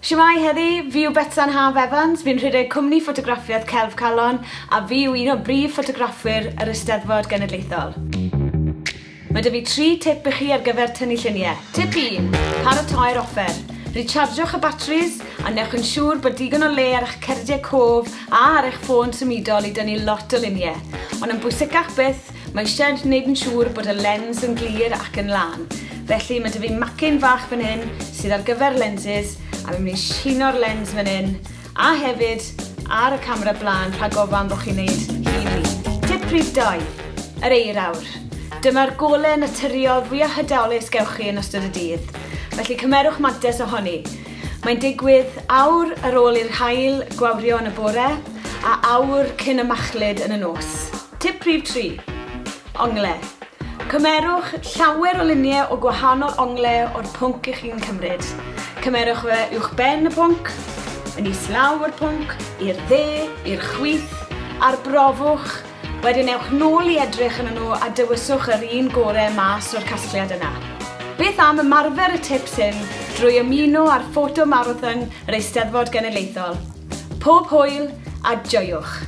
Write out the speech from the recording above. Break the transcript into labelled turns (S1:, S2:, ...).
S1: Shwmae heddi, fi yw Betsan Haf Evans, fi'n rhedeg cwmni ffotograffiaeth Celf Calon a fi yw un o brif ffotograffwyr yr Eisteddfod Genedlaethol. Mae 'da fi tri tip i chi ar gyfer tynnu lluniau. Tip 1, Paratoi'r offer. Rechargiwch y batris a newch yn siŵr bod digon o le ar eich cerdiau cof a ar eich ffôn symudol i dynnu lot o luniau. Ond yn bwysicach byth, Mae eisiau gwneud yn siŵr bod y lens yn glir ac yn lân. Felly mae 'da fi macyn fach fan hyn sydd ar gyfer lenses a fi'n mynd i shino'r lens fan hyn a hefyd ar y camera blaen rhag ofan bod chi'n neud hi'n wlyb. Tip rhif 2, yr eirawr. Dyma'r gole naturiol fwya hydolus gewch chi yn ystod y dydd. Felly cymerwch mantais ohoni. Mae'n digwydd awr ar ôl i'r haul gwawrio yn y bore a awr cyn y machlud yn y nos. Tip rhif 3. Ongle. Cymerwch llawer o luniau o gwahanol ongle o'r pwnc ych chi'n cymryd. Cymerwch fe uwch ben y pwnc, yn islaw o'r pwnc, i'r dde, i'r chwith, arbrofwch, wedyn ewch nôl i edrych arnyn nhw a dewiswch yr un gore mas o'r casgliad yna. Beth am ymarfer y tips hyn drwy ymuno â'r Photo Marathon yr Eisteddfod Genedlaethol? Pob hwyl a joiwch!